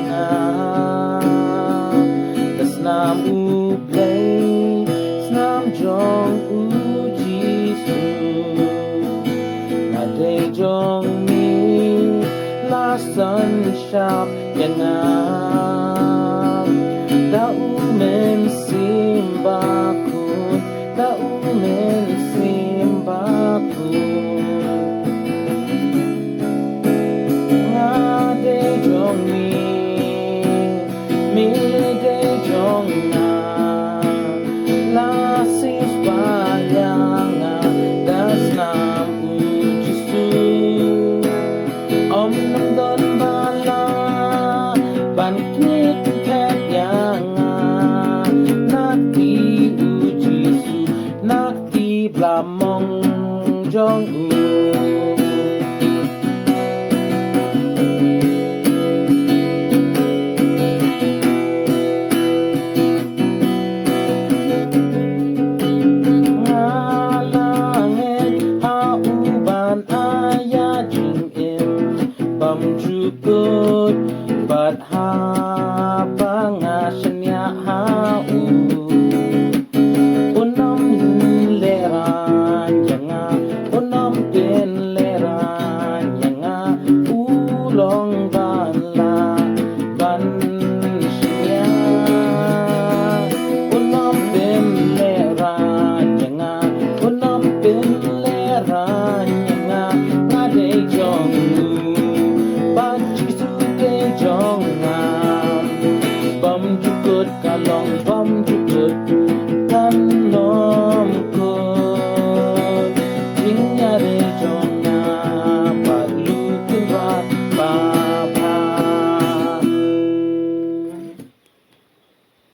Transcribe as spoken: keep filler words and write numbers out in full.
Ka snam U Blei, snam jong U Jisu. Nga dei jong me, la san shap ïa nga. Da U Mynsiem Bakhuid, da U Mynsiem Bakhuid. Nga dei jong me, me dei jong nga. La siewspah ïa nga da snam U Jisu. Ym don ba lah ban knieh phet ïa nga. Na kti U Jisu, na kti blamong jong U. Nga la ngeit ha U ban ai ïa jingim bymjukut, bad haba nga shaniah ha U, Un ym lehraiñ ïa nga, Un ym pynlehraiñ ïa nga. U long ba lah ban shaniah. Un ym pynlehraiñ ïa nga, Un ym pynlehraiñ ïa nga. Nga dei jong U, bad Jisu dei jong nga. Bymjukut ka long bymjukut, kan long kut. Jingïadei jong